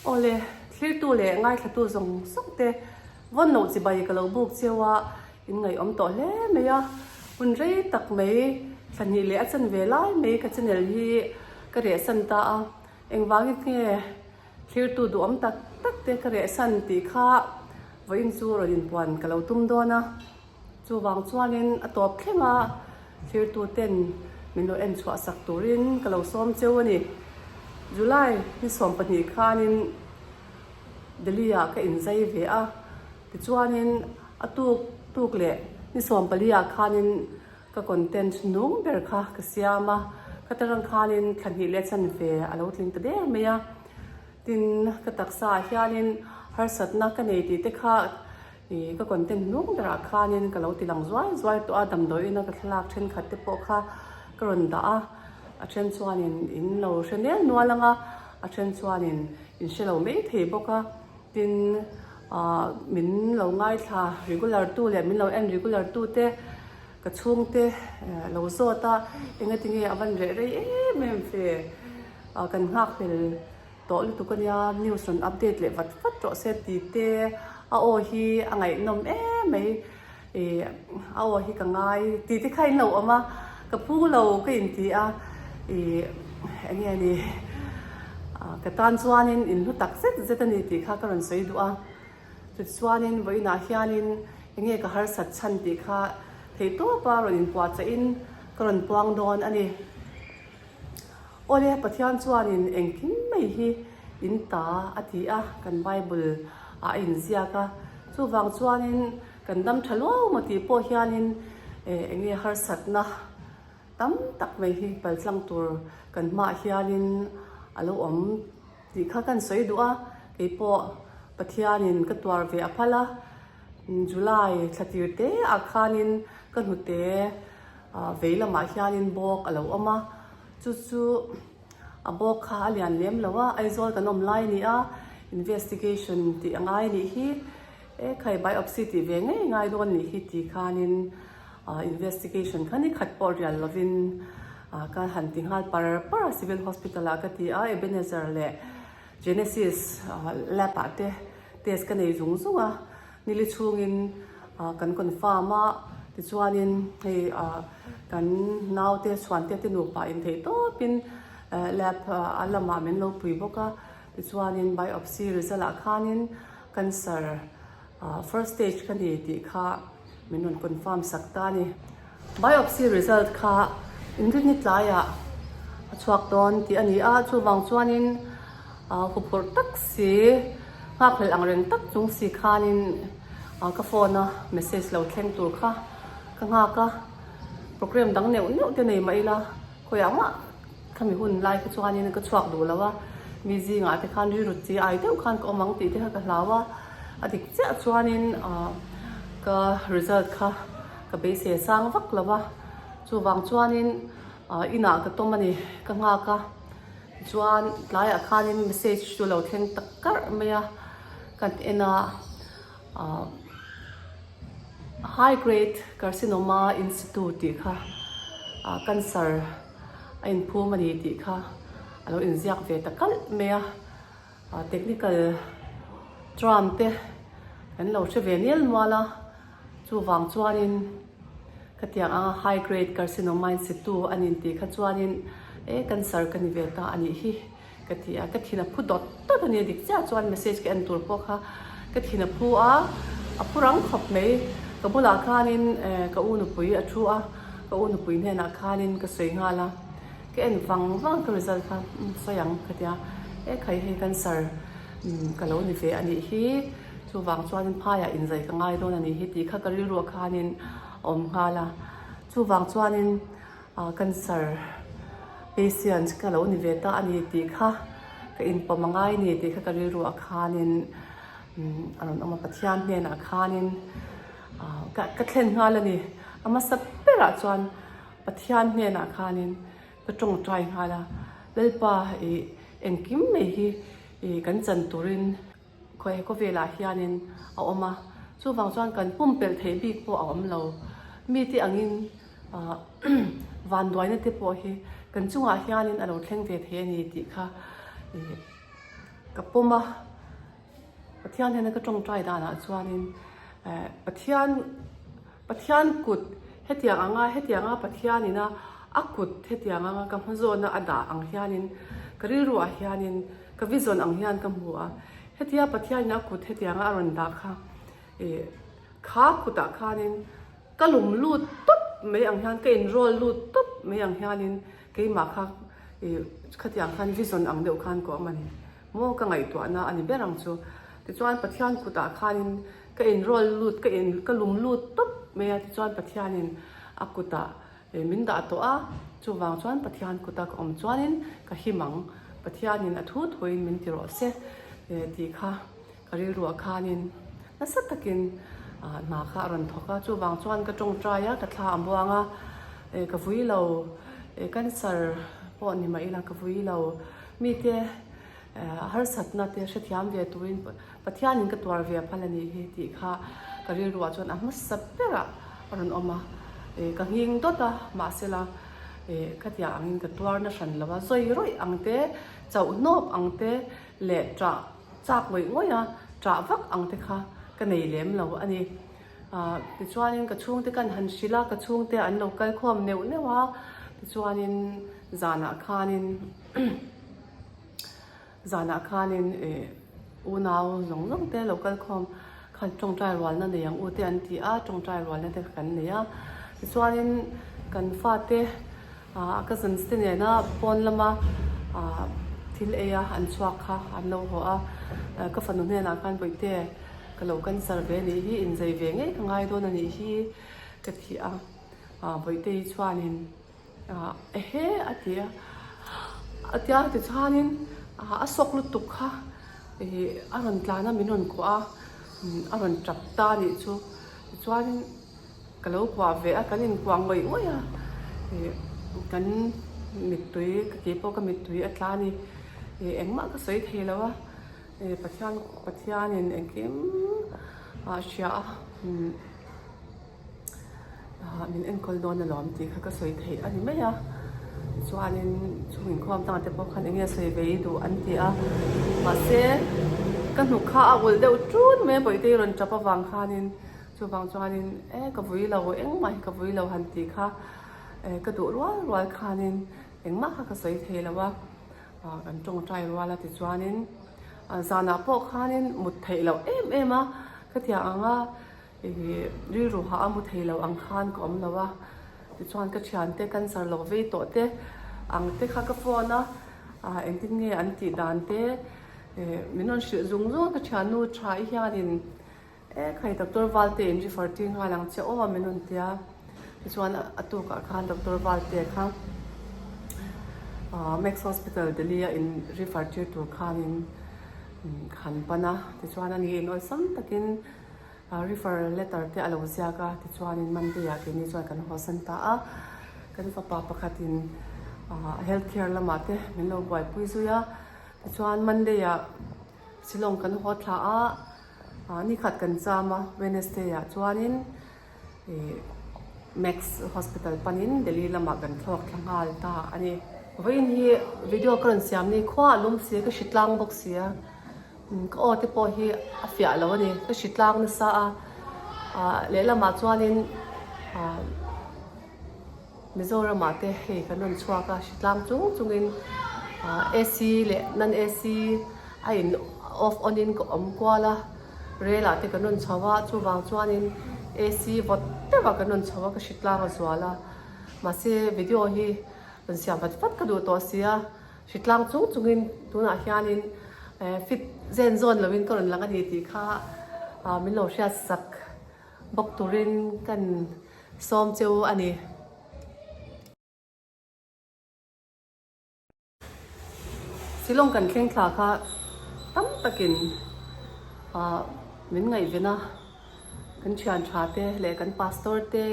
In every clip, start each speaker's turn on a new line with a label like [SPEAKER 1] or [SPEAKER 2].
[SPEAKER 1] Awle, thlirtu leh ngaithlatu zawng zawng te vawn loh chibai ka lo buk cheu a, in ngaihawm tawh hle mai a. Hun rei tak mai thlahnih leh a chan ve lai mai ka channel hi ka rehsan ta a, engvangin nge thlirtu duhawm tak tak te ka rehsan tih kha vawiin chu rawn inpuan ka lo tum dawn a. Chuvang chuanin a tawp thleng a, thirtuten min lo en chhuah sak turin ka lo sawm cheu a ni. July ni 12 khanin Delhi ah ka inzai ve a, tichuanin a tuk tuk leh ni 14 ah khanin ka content nung ber kha ka siam a, ka tarang khanin thla hnih leh chanve a lo tling ta der mai a. Tin, ka taksa ah hianin harsatna ka nei tih te kha Ih, ka content hnung berah khanin ka lo ti lang zuai zuai tawh a, damdawiina ka thlalak thenkhat te pawh kha ka rawn dah a, a then chuanin in lo hre nel nual ang a, a then chuanin in hre lo mai thei bawk a, tin ah min lo ngaithla regular tu leh min lo en regular tu te ka chhungte lo zawt a, engatinge a van reh rei em em ve, ah kan nghak fel. Tawh lutuk a nia, news rawn update leh vat vat rawh se ti te, a aw hi a ngaihnawm em mai, ih a aw hi ka ngai ti te kha in lo awm a, ka phu lo ka inti a, ih eng nge ni, ka tan chuanin in hlu tak zet zet a ni tih kha ka rawn sawi duh a, chutichuanin vawiinah hianin eng nge ka harsat chhan tih kha theihtawpa rawn inpuahchah in ka rawn puang dawn a ni. Awle, Pathian chuanin engkim mai hi in ta a ti a, kan Bible ah a inziak a. Chuvang chuanin kan dam tha luau maw tih pawh hianin eng nge harsatna tam tak mai hi paltlang tur kan hmaah hianin a lo awm tih kha kan sawi duh a. Keipawh Pathianin ka tuar ve a phal a, July thla tir te ah khanin ka hnute Vei lamah hianin bawk a lo awm a, chu chu a bawk kha a lian lem lo a, Aizawl kan awm lai a ni a, investigation tih a ngai a nih hi, e khai biopsy tih ve ngei ngai dawn a nih hi ti khanin investigation kha ni khat pawh rial lovin ka han ti nghal par par a, civil hospital ah ka ti a, Ebenezer leh Genesis lab ah te test ka nei zung zung a. Nili chhungin kan confirm a, tichuanin hei kan naute chhuante te nupa in theih tawpin lab a lamah min lo pui bawk a, tichuanin biopsy result ah khanin cancer first stage ka ni tih kha min rawn confirm sak ta a ni. Biopsy result kha inrinni tlaiah a chhuak dawn tih a ni a, chuvang chuanin huphurh tak si, nghakhlelh ang reng tak chung si khanin ka phone a message lo thleng tur kha ka nghak a, program dang neuh neuh te nei mah ila khawiah mah khami hun lai kha chuanin ka chhuak duh lo a, mi zingah te khan rilru chi ai deuh khan ka awm ang tih te kha ka hlau a, a dik chiah chuanin ka result kha. Ka beisei sang vak lo a, chuvang chuanin inah ka tawm a ni, ka nghak a, chuan tlaiah khanin message chu lo thleng tak karh mai a, kan en a high grade carcinoma in situ tih kha cancer a inphum a ni tih kha a lo inziak ve ta kalh mai a. Technical term te kan lo hre ve nel nual a, chuvang chuanin ka tiang anga high grade carcinoma in situ a nin tih kha chuanin e cancer ka ni ve ta a nih hi ka ti a, ka thin a phu dawt dawt a ni dik chiah chuan message ka en tur pawh kha ka thin a phu a, a phu rang khawp mai ka bulah khanin ka u nupui a thu a, ka u nupui hnenah khanin ka sawi nghal a. Ka en vang vang ka result kha sawi ang ka tia e khai hei cancer ka lo ni ve a nih hi chuvang chuanin phaiah inzai ka ngai dawn a nih hi tih kha ka rilruah khanin a awm nghal a chuvang chuanin cancer patient ka lo ni ve ta a ni tih kha ka inpawm a ngai a ni tih kha ka rilruah khanin a rawn awm a Pathian hnenah khanin ka thlen nghal a ni a hmasa berah chuan. Pathian hnenah khanin ka tawngtai nghal a, Lalpa i engkim mai hi i kan chan turin khawi khawvelah hianin a awm a, chuvang chuan kan pumpelh theih bik pawh a awm lo. Mite angin vanduaina te pawh hi kan chungah hianin a lo thleng ve thei a ni tih kha i. Ka pawm a, Pathian hnena ka tawngtai danah chuanin eh Pathian Pathian kut hetiang anga hetianga Pathianina a kut hetiang anga ka hmazawna a dah ang hianin ka rilruah hianin ka vision ang hian ka hmu a, hetia Pathianina a kut hetianga a rawn dah kha eh kha kutah khanin ka lum lut tawp mai ang hian ka inrawl lut tawp mai ang hianin keimah kha ih khatiang khan vision ang deuh khan ka awm a ni. Maw ka ngaihtuahna a ni ber ang chu. Tichuan Pathian kutah khanin ka inrawl lut ka in ka lum lut tawp mai a, tichuan Pathianin a kutah min dah tawh a, chuvang chuan Pathian kuta ka awm chuanin ka him ang, Pathianin a thu thuin min ti rawh se tih kha ka rilruah khanin nasa takin hna kha a rawn thawk a, chuvang chuan ka tawngtai a, ka thla a muang a, ka vui lo, cancer pawh ni mah ila ka vui lo. Mite harsatna te hrethiam ve turin Pathianin ka tuar ve phal a nih hi tih kha ka rilruah chuan a hmasa berah a rawn awm a. Ka nghing dawt a, mahsela khatiang angin ka tuar na hran lo a, zawi rawih ang te, chauh hnawp ang te leh ṭah chak ngawih ngawih a, ṭah vak ang te kha ka nei lem lo a ni. Tichuanin ka chhungte kan han hrilh a, ka chhungte an lo kal khawm neuh neuh a, tichuanin zanah khanin zanah khanin ih unau zawng zawng te lo kal khawm khan tawngtai rualna nei ang u te an ti a, tawngtai rualna te kan nei a, tichuanin kan fate ah cousins te nena pawn lama ah thil ei a an chhuak kha an lo haw a, ka fanu hnenah khan bawihte. Ka lo cancer ve anih hi, inzei ve ngei ka ngai dawn anih hi ka ti a, Bawihte-i chuanin ehe a ti a, a tia tichuanin a sawk lutuk kha ih a rawn tlan a min rawn kuah a, a rawn tap ta anih chu, tichuanin ka lo kuah ve a, kan inkuah ngawih ngawih a, ih kan mittui ka ke pawh ka mittui a tla a ni, ih engmah ka sawi thei lo a. Pathian Pathianin engkim a hria a min enkawl dawn alawm tih kha ka sawi theih a ni mai a chuanin chung inkhawm tang te pawh khan eng nge sawi ve i duh an ti a mahse ka hnuk kha a ulh deuh ṭun mai a bawihte i rawn ṭap avang khanin chuvang chuanin e ka vui lo engmah hi ka vui lo han tih kha ka duh rual rual khanin engmah kha ka sawi thei lo a. Kan tawngtai rual a tichuanin zanah pawh khanin mut theih loh em em a, khatiang anga ih rilru hah a mu thei lo ang khan ka awm lo a, tichuan ka thiante cancer lo vei tawh te ang te kha ka phone a, engtin nge an tih dan te min rawn hrilh zung zung a ka thiannu tha i hianin E khai Doctor Valte in refer tir nghal ang che aw min rawn ti a, tichuan a tukah khan Doctor Valte kha Max Hospital Delhi a in refer tir tur khanin han pan a, tichuan a ni in awlsam takin refer letter te a lo ziak a, tichuanin Monday ah keini chuan kan haw san ta a, kan fapa pakhatin health care lamah te min lo buaipui zui a, tichuan Monday ah Shillong kan haw thla a. Ni khat kan cham a, Wednesday ah chuanin ih Max Hospital panin Delhi lamah kan thlawk thla nghal ta a ni. Vawiin hi video ka rawn siam ni khua a lum si a, ka hri tlang bawk si a, ka aw te pawh hi a fiah lo a ni, ka hri tlang nasa a, ah lehlamah chuanin ah. Mizoramah te hei kan rawn chhuak a, hritlang chung chungin AC leh non AC a in off on in ka awm kual a, rel ah te kan rawn chho a, chuvang chuanin AC vawt deuh ah kan rawn chho a, ka hritlang a zual a, mahse video hi rawn siam vat vat ka duh tawh si a, hritlang chung chungin tunah hianin fit zen zawn lovin ka rawn lang a ni tih kha min lo hriat sak bawk turin kan sawm cheu a ni. Shillong kan thleng thla kha tam takin ah min ngaihven a, kan thian tha te leh kan pastor te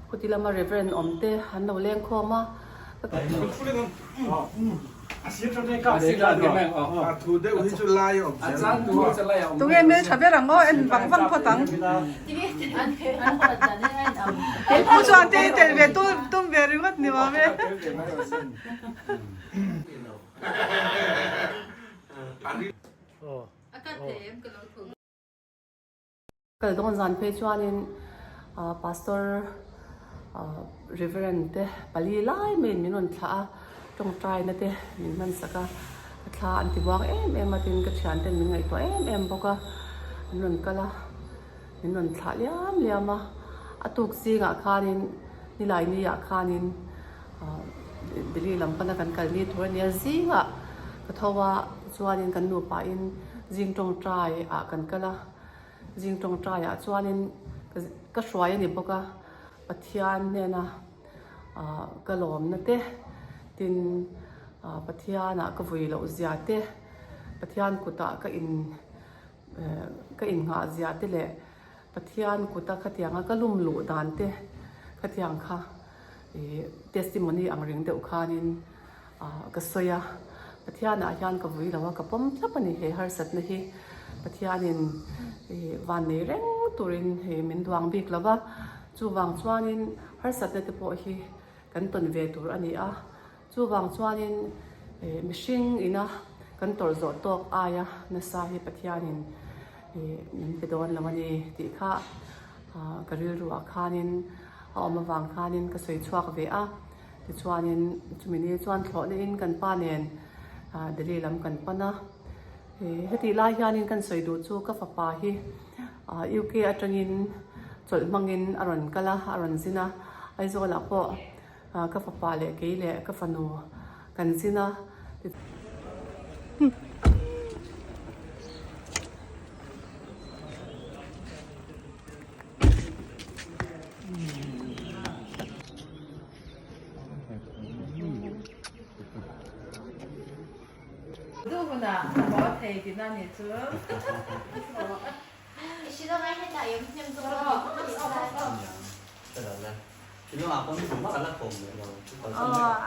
[SPEAKER 1] Khuti lama Reverend awm te an lo leng khawm a. Tunge hmel tha ber ang aw en vang vang phawt ang. Pu chuan te i tel ve tum ve ringawt ni mawm e. Kal dawn zan phei chuanin Pastor Reverend te pali lai maiin min rawn thlah a, tawngtaina te min hman sak a, ka thla an ti buang em em a tin ka thian ten min ngaihtuah em em bawk a, an rawn kal a, min rawn thlah liam liam a, a tuk zingah khanin nilai ni ah khanin Delhi lam pana kan kal ni tur a nia zingah ka tho a tichuanin kan nupa in zing tawngtai ah kan kal a. Zing tawngtai ah chuanin ka hruai a ni bawk a, Pathian hnena ah ka lawmna te, tin ah Pathianah ka vui loh zia te, Pathian kutah ka in eh ka innghah zia te leh Pathian kuta khatianga ka lum luh dan te khatiang kha ih testimony ang reng deuh khanin ah ka sawi a, Pathianah hian ka vui lo a, ka pawm thlap a ni he harsatna hi Pathianin ih van nei reng turin hei min duang bik lo va, chuvang chuanin harsatna te pawh hi kan tawn ve tur a ni a, chuvang chuanin ih mihring ina kan tawrh zawh tawk aia nasa hi Pathianin ih min pe dawn lo a ni tih kha ah ka rilruah khanin a awm avang khanin ka sawi chhuak ve a. Tichuanin chumi ni chuan thlawhna in kan pa nen Delhi lam kan pan a, hetih lai hianin kan sawi duh chu ka fapa hi UK atangin chawlh hmangin a rawn kal a, a rawn zin a, Aizawlah pawh ka fapa leh kei leh ka fanu kan zin a.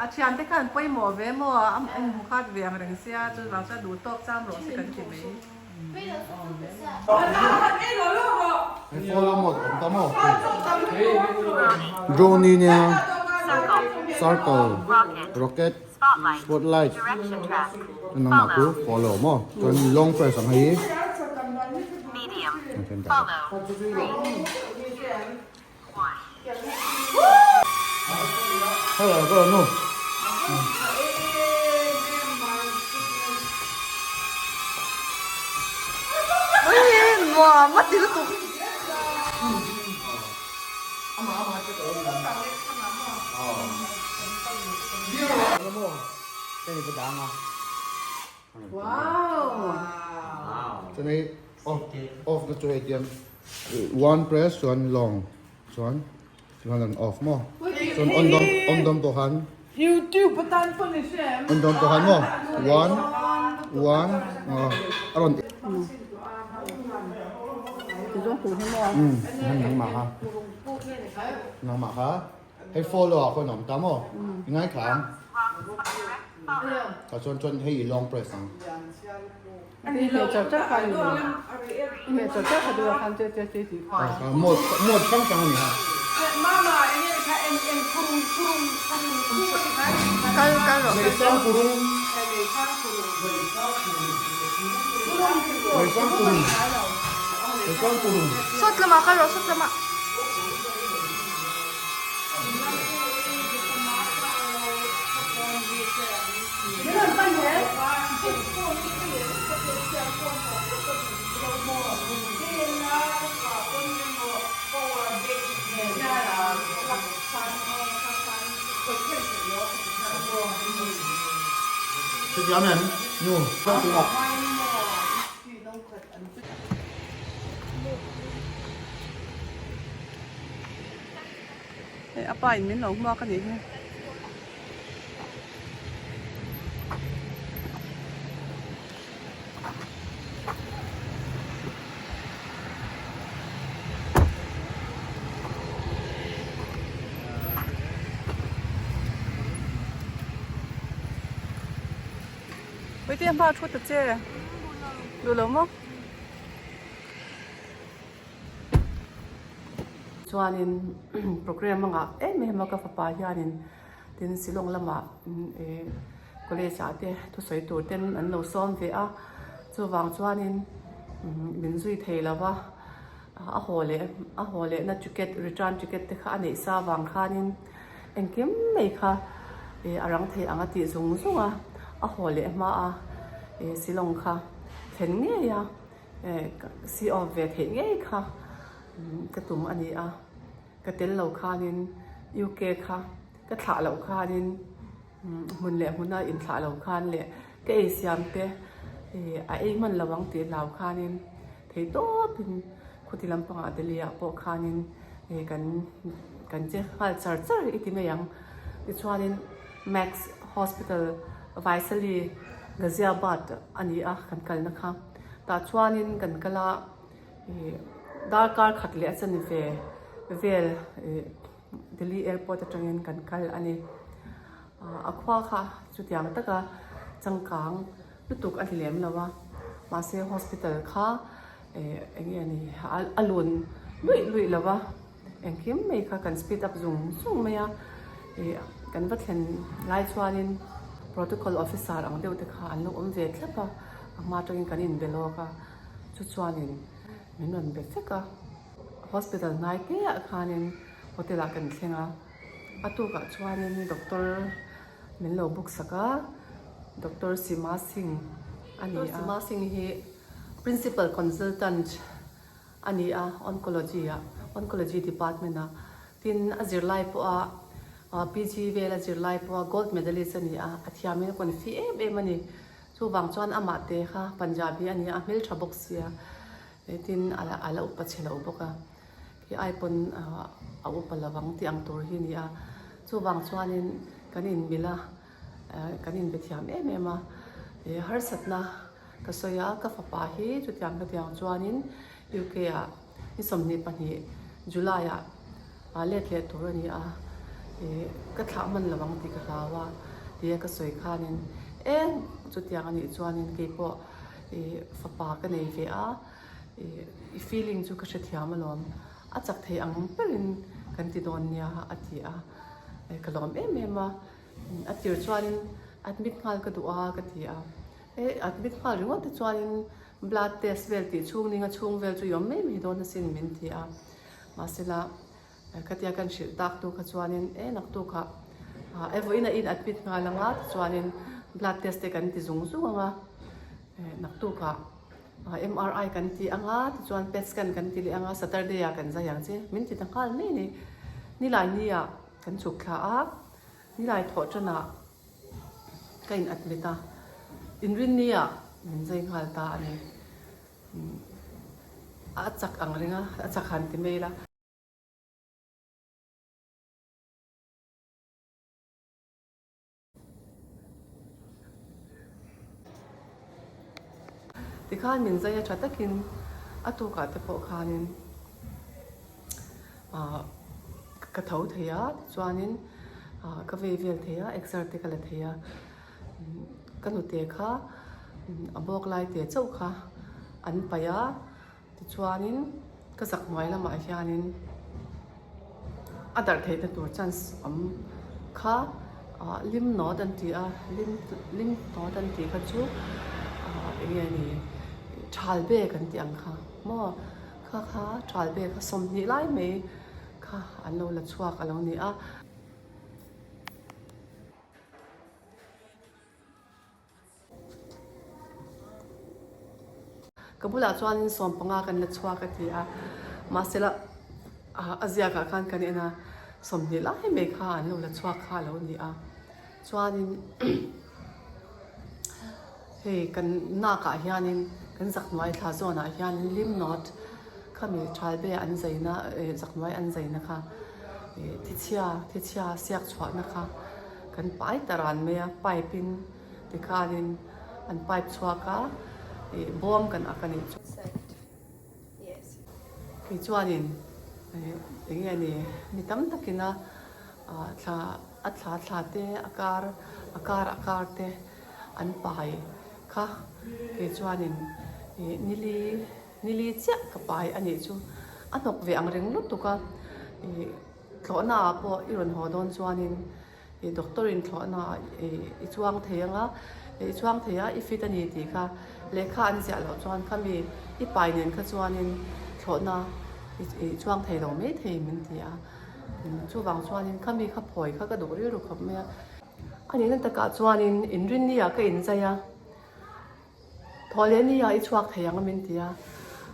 [SPEAKER 1] A thiante khan pawimawh ve maw a inhmu khat ve ang reng sia chuvang chuan duh tawk chang rawh se kan ti mai.
[SPEAKER 2] Drone hi nia circle rocket spotlight nangmah chu follow maw chuan long press ang hei Chuan hei off off na chu hei tiang one press chuan long chuan chuan an off maw chuan on dawn on dawn pawh khan
[SPEAKER 3] YouTube atan pawh ni hre em
[SPEAKER 2] on dawn pawh khan maw one one aw a rawn umm nangmah kha nangmah kha hei follow ah khawn a awm ta maw i ngaithla ang tah chuan chuan hei i long press ang. Mode mode hrang hrang a ni a. Leisang purung Leisang purung Leisang purung.
[SPEAKER 3] Sawt lamah kal rawh sawt lamah.
[SPEAKER 2] Hrethiam em? Nu, kal tunah.
[SPEAKER 1] Hei a pa in min lo hmuak a nih hi. Puitea hma thu ta che duh lo maw? Chuanin program a ngah em em a ka fapa hianin tin Shillong lamah college ah te thusawi tur ten an lo sawm ve a. Chuvang chuanin min zui thei lo va, a haw leh a haw lehna ticket return ticket te kha a neih sa vang khanin engkim mai kha ih a rang thei ang a tih zung zung a, a haw leh hma a ih Shillong kha thlen ngei a eh see off ve theih ngei kha ka tum a ni a, ka tel lo khanin UK kha ka thlah loh khanin. Hmun leh hmuna inthlah lo khan leh ka ei siam te ih a ei hman lo ang tih hlau khanin thei tawpin khuti lampangah Delhi ah pawh khanin ih kan kan che nghal char char i ti mai ang. Tichuanin Max Hospital Vaishali Ghaziabad a ni a kan kalna kha tah chuanin kan kal a ih darkar khat leh a chanve vel ih. Delhi airport atangin kan kal a ni. A khua kha chutiang taka changkang lutuk a ni lem lo a, mahse hospital kha eh eng nge ni a lun luih luih lo va, engkim mai kha kan speed up zung zung mai a, ih kan va thlen lai chuanin protocol officer ang deuh te kha an lo awm ve thlap a, a hma atangin kan inbe lawk a, chu chuanin min rawn be vek a. Hospital hnai te ah khanin hotel ah kan thleng a, a tukah chuanin doctor min lo book sak a, Doctor Sima Singh a ni a. Doctor Sima Singh hi Principal Consultant a ni a, Oncology ah, Oncology Department ah, tin a zirlai pawha PG vel a zirlai pawha Gold Medalist a ni a, a thiamin a confi em em a ni. Chuvang chuan amah te kha Punjabi a ni a, a hmeltha bawk sia. Tin a la upa chhe lo bawk a, khi ai pawn a upa lo ang tih ang tur hi a ni a, chuvang chuanin kan inmil a, kan inbe thiam em em a, harsatna ka sawi a, ka fapa hi chutiang hetiang chuanin UK ah ni 22 July ah let leh tur a ni a, ka thlah hman lo ang tih ka hlau a tia ka sawi khanin eng chutiang a nih chuanin keipawh Ih fapa ka nei ve a, ih i feeling chu ka hrethiam alawm, a chak thei ang berin kan ti dawn nia a ti a, ka lawm em em a, a tir chuanin admit nghal ka duh a ka ti a, e admit nghal ringawt te chuanin blood test vel tih chhung ninga chhung vel chu i awm mai mai dawn asin min ti a, mahsela khatia kan hrilh tak tu kha chuanin e naktukah e vawiin a in admit nghal ang a tichuanin blood test te kan ti zung zung ang a naktukah M_R_I kan ti ang a tichuan pet scan kan ti leh ang a saturday ah kan zai ang che min ti ta nghal mai a ni nilai ni ah kan chhuk thla a nilai thawh tan ah ka in admit a inrinni ah min zai nghal ta a ni a chak ang reng a a chak han ti mai ila. Tikhan min zai a tha takin a tukah te pawh khanin ah ka tho thei a tichuanin ah ka vei vel thei a exer te ka la thei a ka nute kha a bawk lai te chauh kha an paih a. Tichuanin ka zak hnuai lamah hianin a darh theihna tur chance awm kha ah lim nawt an ti a lim lim nawt an tih kha chu ah eng nge ni thal bag an tih ang kha maw kha kha thal bag kha 20 lai mai kha an lo la chhuak a lo ni a. Ka bulah chuanin 15 kan la chhuak a ti a, mahsela a ziakah khan kan en a, 20 lai mai kha an lo la chhuak kha a lo ni a. Chuanin hei kan nakah hianin kan zakhnuai thla zawnah hianin lim nawt khami thalbe an zaina eh zakhnuai an zaina kha eh thichhia thichhia siak chhuahna kha kan pai ta ran mai a pipe in. Tikhanin an pipe chhuak a, ih bawm kan ak a nih chu. Kei chuanin ih eng nge ni mi tam takin a ah thla a thla thla te a kar a kar a kar te an pai kha kei chuanin ih nili nili chiah ka pai a nih chu a hnawk ve ang reng lutuk a ih thlawhna ah pawh i rawn haw dawn chuanin. I doctor in thlawhna ah i chuang thei ang a, i chuang thei a i fit a ni tih kha Lehkha an ziah loh chuan khami i pai nen kha chuanin thlawhna i chuang thei lo mai thei min ti a. Chuvang chuanin khami kha phawi kha ka duh rilru khawp mai a. A nihna takah chuanin inrinni ah ka inzai a, Thaw leh nia i chhuak thei ang a min ti a,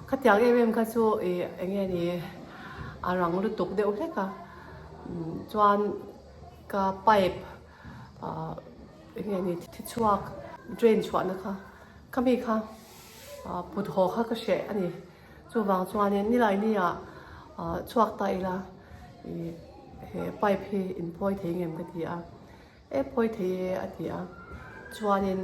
[SPEAKER 1] khatiang em em kha chu ih eng nge ni a rang lutuk deuh hlek a, chuan ka pipe ah eng nge ni thi chhuak drain chhuahna kha khami kha ah put haw kha ka hreh a ni, chuvang chuanin nilai nia ah chhuak ta ila ih he pipe hi inphawi thei ngem ka ti a. E phawi thei e a ti a, chuanin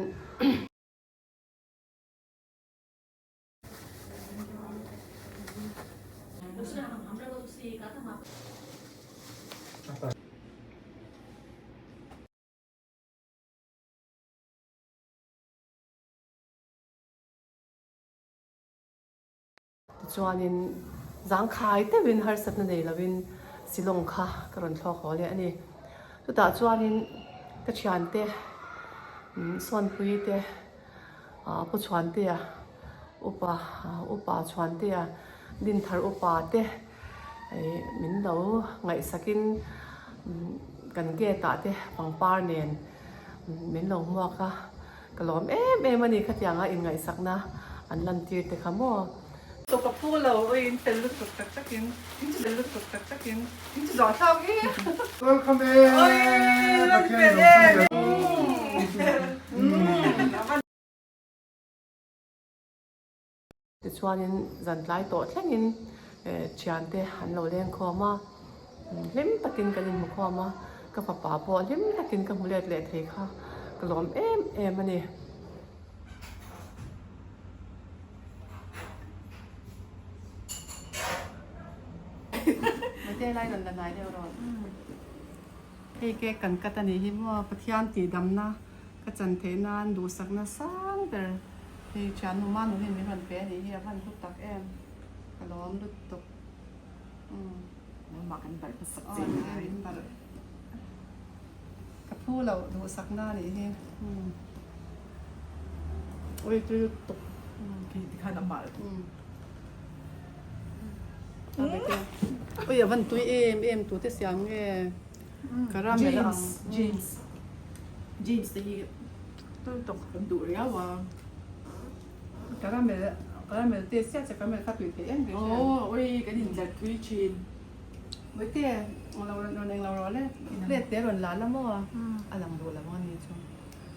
[SPEAKER 1] Tichuanin zangkhai deuhin harsatna nei lovin Shillong kha ka rawn thlawk haw leh a ni. Chutah chuanin ka thiante Sawnpui te, Pu Chhuantea, Upa Upa Chhuantea, Dinthar Upa te min lo ngaihsakin kan gate ah te pangpar nen min lo hmuak a. Ka lawm em em a ni khatianga inngaihsakna an lantir te kha maw.
[SPEAKER 3] Tawp a phu lo oi in fel lutuk tak tak in in ti fel lutuk tak tak in in ti zawh thlak hi
[SPEAKER 2] Welcome e
[SPEAKER 3] oi lan fel em
[SPEAKER 1] Tichuanin zan tlai tawh thlengin thiante an lo leng khawm a, hlim takin kan inhmu khawm a, ka fapa pawh hlim takin ka hmu let leh thei kha ka lawm em em a ni. Mate lai rawn la nai deuh rawh. Hei cake kan cut a nih hi maw Pathian tihdamna Ka chan theih nan duhsakna sang ber hei thiannu manu hian min rawn pe a nih hi a van hlu tak em ka lawm lutuk umm.
[SPEAKER 3] Nangmah kan barh hmasak
[SPEAKER 1] che ngai. Min barh ka phu loh duhsakna a nih hi umm ui tui lutuk
[SPEAKER 3] umm khi tikhan a mal
[SPEAKER 1] umm ui a van tui em em tute siam nge. Caramel a ang.
[SPEAKER 3] James James te hi tawk kan duh riau a.
[SPEAKER 1] Caramel caramel te siah che caramel kha tui thei em ve hriat.
[SPEAKER 3] Aw oi kan in tlat tui thin.
[SPEAKER 1] Mawite lo rawn eng lo rawh le plate te rawn la la maw a lang duh lo ang ani chu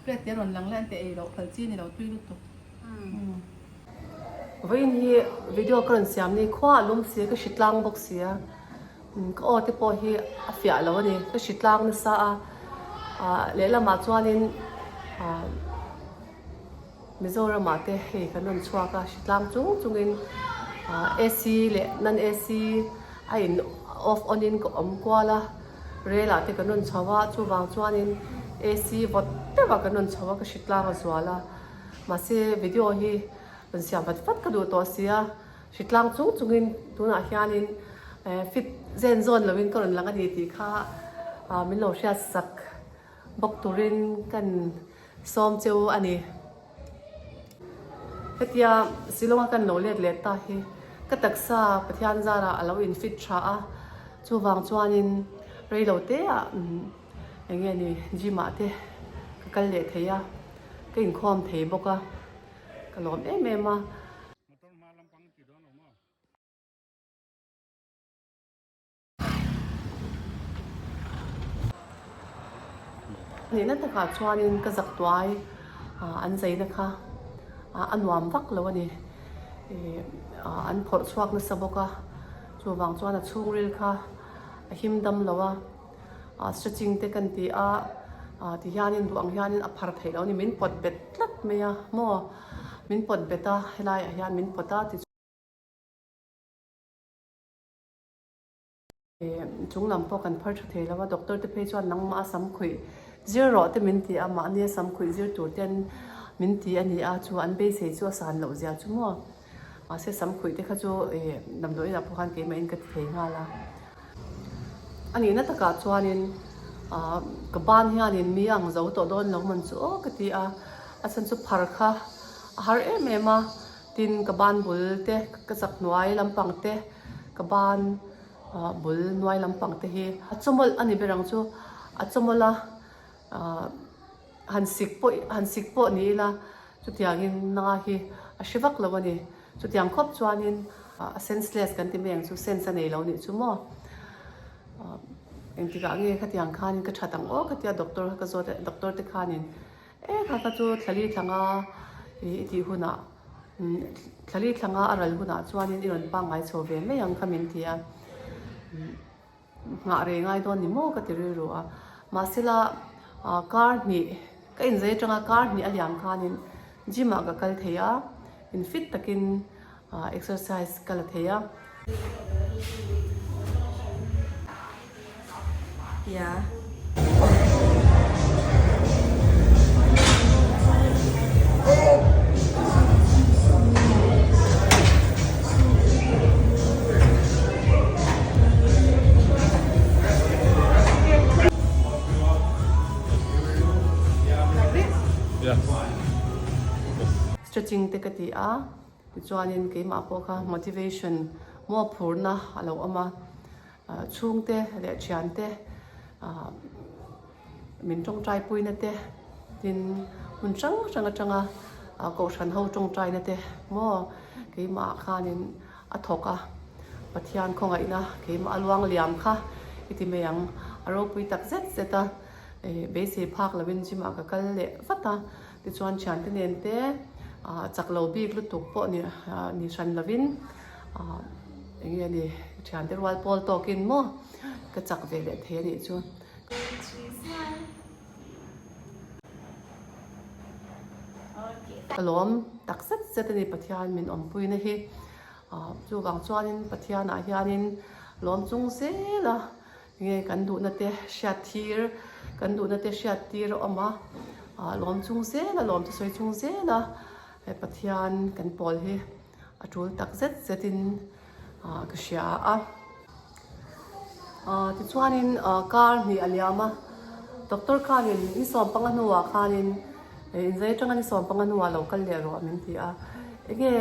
[SPEAKER 1] plate te rawn lang la an ti ei loh phal chi a ni lo tui lutuk. Vawiin hi video ka rawn siam ni khua a lum si a ka hri tlang bawk si a. Ka aw te pawh hi a fiah lo a ni. Ka hri tlang nasa a, ah lehlamah chuanin ah Mizoramah te hei kan rawn chhuak a, hri tlang chung chungin ah AC leh non AC a in off on in ka awm kual a, rel ah te kan rawn chho a, chuvang chuanin AC vawt deuh ah kan rawn chho a, ka hri tlang a zual a, mahse video hi rawn siam vat vat ka duh tawh sia. Hritlang chung chungin tunah hianin fit zen zawn loin ka rawn lang a ni tih kha min lo hriat sak bawk turin kan sawm cheu a ni. Hetia Shillong a kan lo let leh ta hi ka taksa Pathian zarah a lo in fit tha a, chuvang chuanin reilo te ah eng nge ni gym ah te ka kal leh thei a, ka inkhawm thei bawk a, ka lawm em em a.
[SPEAKER 2] Motor hma lampang ti dawn lo maw?
[SPEAKER 1] Nihna takah chuanin ka zak tuai an zeina kha a nuam vak lo a ni. An phawrh chhuak nasa bawk a, chuvang chuan a chhungril kha a him dam lo a. Stretching te kan ti a, tihianin duh ang hianin a phar theih loh a ni. Min pawt bet tlat mai a maw? Min pawt bet a, helaiah hian min pawt a tichuan chung lam pawh kan phar tha thei lo a, doctor te phei chuan nangmah a sam khuih zir rawh te min ti a, mahni a sam khuih zir tur ten min ti a ni a, chu an beisei chu a san loh zia chu maw, mahse sam khuih te kha chu damdawi inah pawh khan keimah in ka ti thei nghal a. A nihna takah chuanin ka ban hianin mi ang zo tawh dawn lo man chu aw ka ti a, a chhan chu phar kha. a har em em a, tin ka ban bul te ka chak hnuai lampang te ka ban bul hnuai lampang te hi a chawmawlh a ni ber ang chu a chawmawlh a ahh han sik pawh han sik pawh ni ila chutiangin na hi a hre vak lo a ni chutiang khawp chuanin a senseless kan ti mai ang chu sense a nei lo nih chu maw ahh engtikah nge khatiang khanin ka that ang aw ka tia doctor kha ka zawt a doctor te khanin e kha kha chu thlali thlanga ih i tih hunah thlali thlanga a ral hunah chuanin i rawn pangngai chho ve mai ang kha min ti a. Nghah rei ngai dawn ni maw ka ti rilru a, mahsela kar hnih ka inzei atanga kar hnih a liam khanin gym ah ka kal thei a, in fit takin exercise ka la thei a.
[SPEAKER 4] Yeah.
[SPEAKER 1] Stretching te ka ti a, tichuanin keimah pawh kha motivation mawhphurhna a lo awm a. Chhungte leh thiante min tawngtai puina te tin hmun hrang hrang atanga kohhran ho tawngtaina te maw keimah khanin a thawk a, Pathian khawngaihna keimah a luang liam kha i ti mai ang, a ropui tak zet zet a, beisei phak lovin gym ah ka kal leh vat a, tichuan thiante nen te chak lo bik lutuk pawh ni hran lovin. Eng nge ni thiante rual pawl tawkin maw ka chak ve leh thei a nih chu. Ka lawm tak zet zet a ni Pathian min awmpuina hi. Chuvang chuanin Pathianah hianin lawm chung zel a nge kan duhna te hriat thir kan duhna te hriat tir a awm a. Lawm chung zel a lawm thusawi chung zel a he Pathian kan pawl hi. A tul tak zet zetin ka hria a. Tichuanin kar hnih a liam a, doctor khanin ni sawmpanga hnuah khanin inzai atanga ni sawmpanga hnuah lo kal leh rawh min ti a. Enge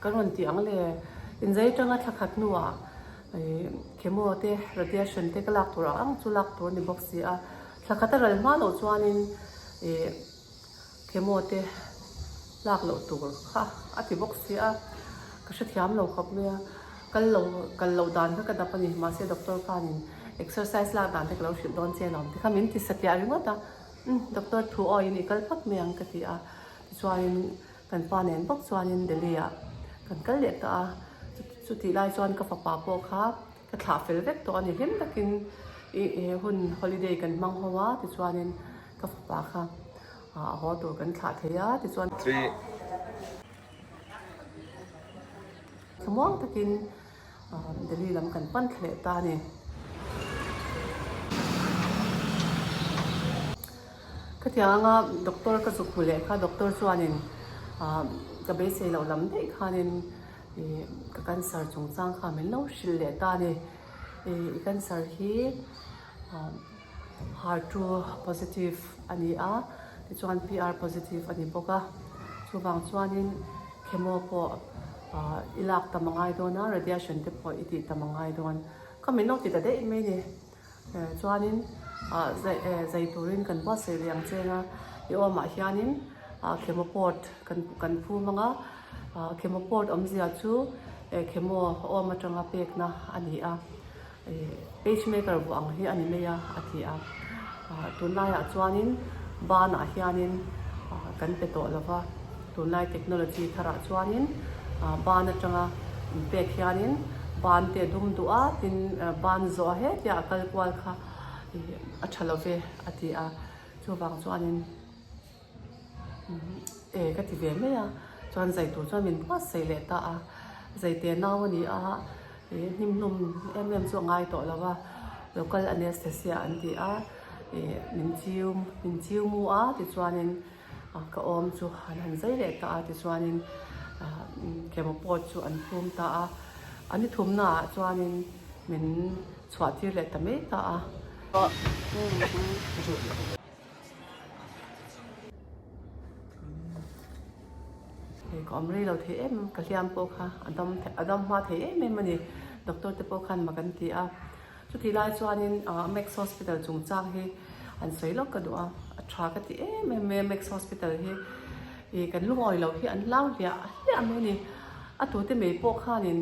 [SPEAKER 1] ka rawn tih ang le, inzai atanga thla khat hnuah chemo te radiation te ka lak tur ang chu lak tur a ni bawk si a. Thla khat a ral hma loh chuanin ih. Chemo te lak loh tur kha a ti bawk si a, ka hrethiam lo khawp mai a, kal lo kal loh dan kha ka dap a ni, mahse doctor khanin exercise lak dan te ka lo hrilh dawn che alawm tikha min ti satliah ringawt a, umm doctor thu awiin i kal phawt mai ang ka ti a, tichuanin kan pa nen bawk chuanin Delhi ah kan kal leh ta a, chutih lai chuan ka fapa pawh kha ka thlah fel vek tawh a ni, hlim takin ih hun holiday kan hmang ho a tichuanin ka fapa kha a haw tur kan thlah thei a tichuan thlamuang takin Delhi lam kan pan thla leh ta a ni. Khatiang anga doctor ka zuk hmu leh kha doctor chuanin ka beisei loh lam daih khanin ih ka cancer chungchang kha min lo hrilh leh ta a ni. Ih i cancer hi Har2 positive a ni a, tichuan PR positive a ni bawk a. Chuvang chuanin chemo pawh i lak tam a ngai dawn a, radiation te pawh i tih tam a ngai dawn. Kha min lo ti ta daih mai ni. Chuanin zai turin kan buatsaih leh ang cheng a, i awmah hianin chemo port kan phum ang a, chemo port awmzia chu chemo awm atanga pekna a ni a. Pacemaker vuah ang hi a ni mai a, a ti a. Tunlaiah chuanin banah hianin kan pe tawh lo va, tunlai technology tharah chuanin ban atanga inpek hianin ban te a dum duh a, tin ban zawh a hetia a kal kual kha a tha lo ve a ti a. Chuvang chuanin. E ka ti ve mai a, chuan zai tur chuan min buatsaih leh ta a, zaite nau a ni a, ih hnim hlum em em chu a ngai tawh lo va, local anesthesia an ti a, ih min chiu min chiu mu a tichuanin ka awm chu an han zai leh ta a, tichuanin chemo pawt chu an phum ta a, an ni thumnaah chuanin min chhuah tir leh ta mai ta a. Ka awm rei lo thei em em, ka hliam pawh kha a dam a dam hma thei em em a ni. Doctor te pawh khan mak an ti a. Chutih lai chuanin Max Hospital chungchang hi an sawi lawk ka duh a, a tha ka ti em em mai a Max Hospital hi ih kan lungawi lo hi an hlau hliah hliah mai a ni. A tute mai pawh khanin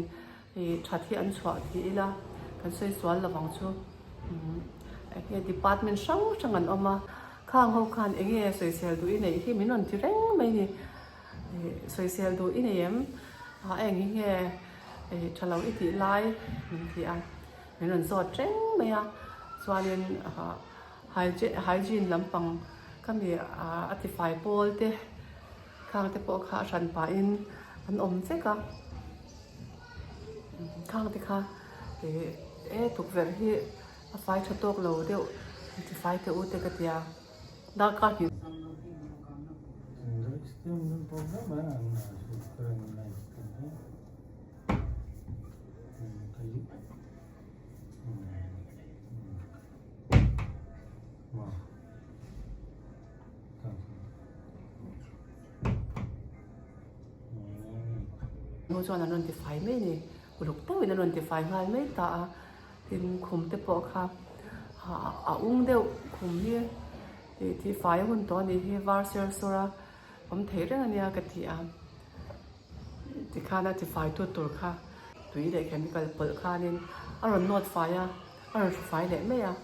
[SPEAKER 1] ih that hi an chhuah ti ila kan sawi sual lo vang chu. Umm enge department hrang hrang an awm a, khang ho khan enge sawisel duh i neih hi min rawn ti reng mai a ni. Ih sawisel duh i nei em? A eng hi nge ih tha lo i tih lai min ti a, min rawn zawt reng mai a, chuanin ah hygiene lampang ka mi a tifai pawl te khang te pawh kha a hran pahin an awm vek a, khang te kha ih e tukverh hi a fai tha tawk lo deuh tifai teh u te ka tia. Darkar hnih. Hnu chuan an rawn tifai mai a ni. Uluk deuhin an rawn tifai nghal mai ta a. Tin khum te pawh kha a ung deuh khum hi tih tih fai a hun tawh a nih hi var ser sawr a awm thei reng a nia ka ti a tikhan a tifai tu tur kha tui leh chemical pawlh khanin a rawn nawt fai a a rawn hru fai leh mai a.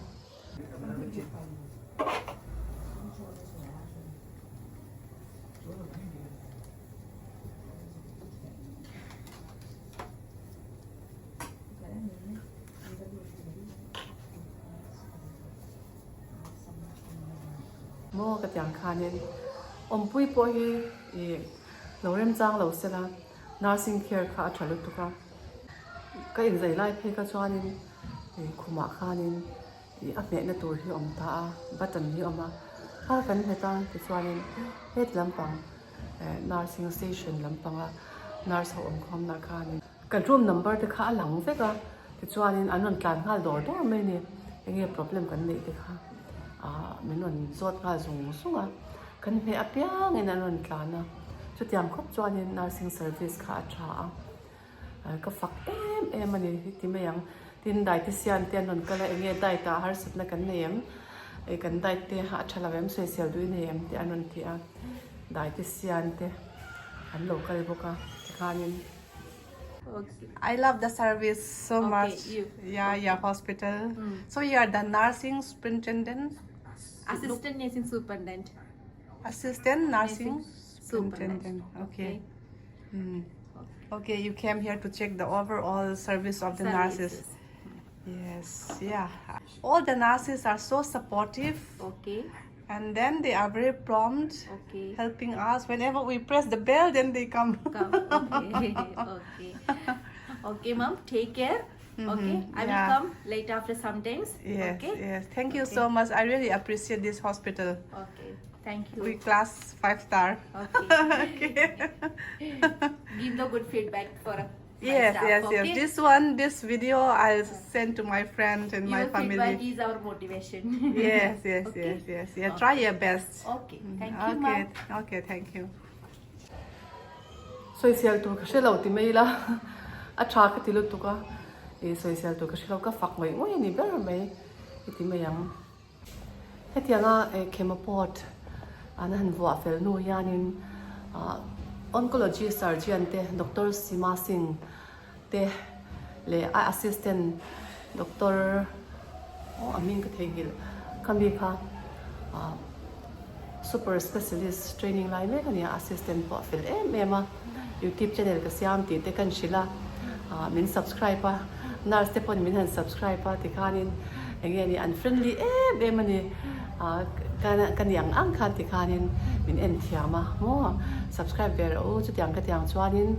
[SPEAKER 1] Maw ka tiang khanin awmpui pawh hi ih lo remchang lo sela nursing care kha a tha lutuk a, ka inzai lai phei kha chuanin ih khumah khanin ih a hmehna tur hi a awm ta a button hi a awm a, kha kan hmet a tichuanin heti lampang nursing station lampanga nurse ho awm khawmna khanin. Kan room number te kha a lang vek a, tichuanin an rawn tlan nghal dawr dawr mai a ni. Enge problem kan neih te kha ah min rawn zawt nghal zung zung a, kan hmeh apiangin an rawn tlan a, chutiang khawp chuanin nursing service kha a tha a, ka fak em em a ni ti mai ang. Tin dietician te an rawn kal a, enge diet ah harsatna kan nei em, kan diet te a tha lo em, sawisel duh i nei em tih an rawn ti a, dietician te an lo kal bawk a tikhanin.
[SPEAKER 3] I love the service so okay, much. You. Yeah, okay. yeah, hospital. Mm. So you are the nursing superintendent?
[SPEAKER 4] Assistant nursing superintendent.
[SPEAKER 3] Assistant nursing, nursing superintendent. superintendent. Okay. Okay. Mm. okay. You came here to check the overall service of the Services. nurses. Yes, yeah. All the nurses are so supportive.
[SPEAKER 4] Okay.
[SPEAKER 3] And then they are very prompt,
[SPEAKER 4] okay.
[SPEAKER 3] helping us. Whenever we press the bell, then they come.
[SPEAKER 4] Come. Okay, okay. Okay, ma'am. Take care. Mm -hmm. Okay, I will yeah. come late after some days.
[SPEAKER 3] Yes,
[SPEAKER 4] okay?
[SPEAKER 3] yes. Thank you
[SPEAKER 4] okay.
[SPEAKER 3] so much. I really appreciate this hospital.
[SPEAKER 4] Okay, thank you.
[SPEAKER 3] We class five star.
[SPEAKER 4] Okay.
[SPEAKER 3] okay.
[SPEAKER 4] Give the good feedback for
[SPEAKER 3] Yes,
[SPEAKER 4] staff,
[SPEAKER 3] yes,
[SPEAKER 4] okay?
[SPEAKER 3] yes. This one, this video, I'll send to my friend and my
[SPEAKER 4] Your
[SPEAKER 3] family.
[SPEAKER 4] feedback is our motivation.
[SPEAKER 3] Yes, yes,
[SPEAKER 4] Okay.
[SPEAKER 3] yes, yes. Yeah, try your best.
[SPEAKER 4] Okay, thank you,
[SPEAKER 3] Okay,
[SPEAKER 4] ma'am.
[SPEAKER 3] okay, thank you.
[SPEAKER 1] Sawisel tur ka hre lo ti mai ila, a tha ka ti lutuk a, ih sawisel tur ka hre lo, ka fak ngawih ngawih a ni ber mai i ti mai ang. Hetianga chemo pot an han vuah fel hnu hianin oncology surgeon te Doctor Sima Singh te leh a assistant Doctor aw a hming ka theihnghilh khami kha super specialist training lai mek a ni a assistant pawh a fel em em a youtube channel ka siam tih te kan hrilh a ah min subscribe a nurse te pawn min han subscribe a tikhanin eng nge ni an friendly em em a ni ah ka ka ni ang ang khan tikhanin min en thiam a maw subscribe ve rawh u chutiang ka tiang chuanin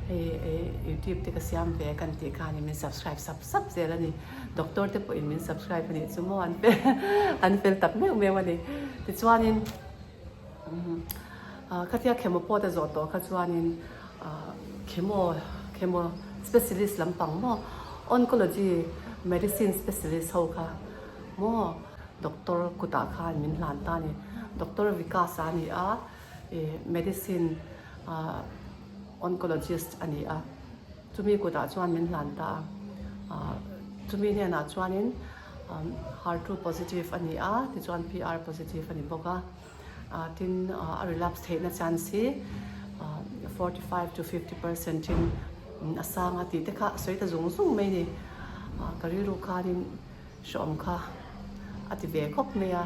[SPEAKER 1] hei eh youtube te ka siam ve kan tih khanin min subscribe sap sap zel a ni. Doctor te pawhin min subscribe a nih chu maw an fel an fel tak meuh meuh a ni. Tichuanin khatia chemo pawh te zawh tawh kha chuanin chemo chemo specialist lampang maw oncology medicine specialist ho kha maw doctor kutah khan min hlan ta a ni. Doctor Vikas a ni a ih medicine ah. Oncologist a ni a, chumi kutah chuan min hlan ta a, chumi hnenah chuanin HER2 positive a ni a, tichuan PR positive a ni bawk a, tin a relapse theihna chance hi 45 to 50 percent in a sang a tih te kha a sawi ta zung zung mai a ni, ka rilru khanin hrehawm kha a ti ve khawp mai a,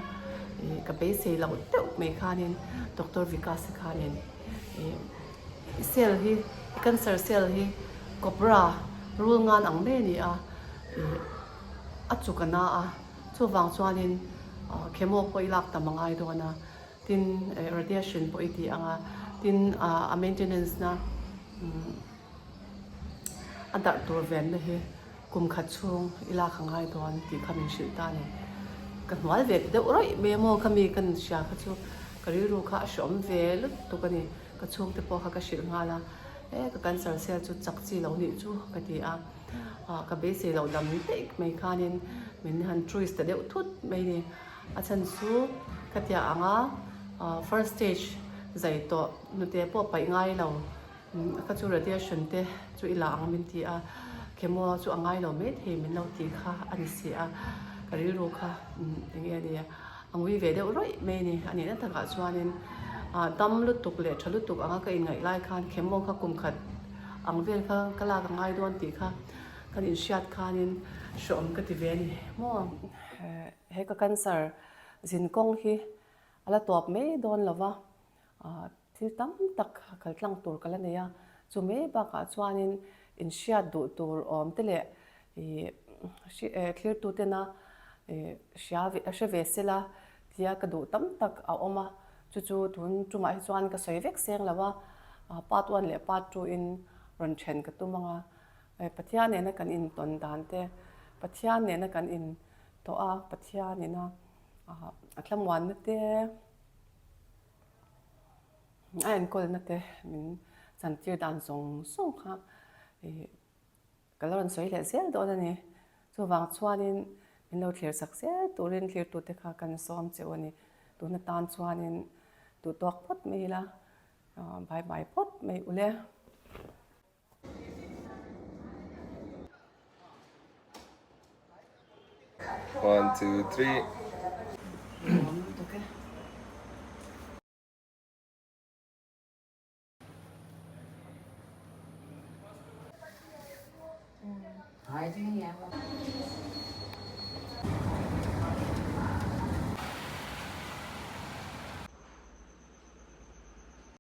[SPEAKER 1] ka beisei loh deuh mai khanin Doctor Vikas-a khanin I cell hi i cancer cell hi cobra rul ngan ang mai a ni a, ih a chuk a na a, chuvang chuanin chemo pawh i lak tam a ngai dawn a, tin radiation pawh i ti ang a, tin a maintenance na a darh tur venna hi kum khat chhung i lak a ngai dawn tih kha min hrilh ta a ni. Ka hnual ve ta deuh rawih mai a maw kha mi ka hria kha chu ka rilru kha a hreawm ve lutuk a ni. Ka chhungte pawh kha ka hrilh nghal a, e ka cancer cell chu chak chi lo nih chu ka ti a, ka beisei loh dam daih mai khanin min han twist ta deuh thut mai a ni. A chhan chu ka tia ang a, first stage zai tawh hnute pawh paih ngai lo. Ka chu radiation te chu i la ang min ti a, chemo chu a ngai lo mai thei min lo tih kha a ni si a, ka rilru kha eng nge ni a ngui ve deuh rawih mai a ni. A nihna takah chuanin dam lutuk leh tha lutuk anga ka inngaih lai khan chemo kha kum khat ang vel kha ka lak a ngai dawn tih kha kan inhriat khanin hreawm ka ti ve a ni maw. He ka cancer zin kawng hi a la tawp mai dawn lo va. Thil tam tak kal tlang tur ka la nei a, chu mai bakah chuanin inhriat duh tur awm te leh ih thlirtu tena ih hria ve hre ve sela tia ka duh tam tak a awm a, chu chu tun tumah hi chuan ka sawi vek seng lo a, part one leh part two in rawn then ka tum ang a, Pathian nena kan intawn dan te, Pathian nena kan intawh a, Pathian ina a thlamuanna te. A enkawlna te min chantir dan zawng zawng kha ih ka lo rawn sawi leh zel dawn a ni. Chuvang chuanin min lo thlir chak zel turin thlirtute kha kan sawm cheu a ni. Tuna tan chuanin duhtawk phawt mai ila, bye bye phawt mai ule.
[SPEAKER 5] One, two, three.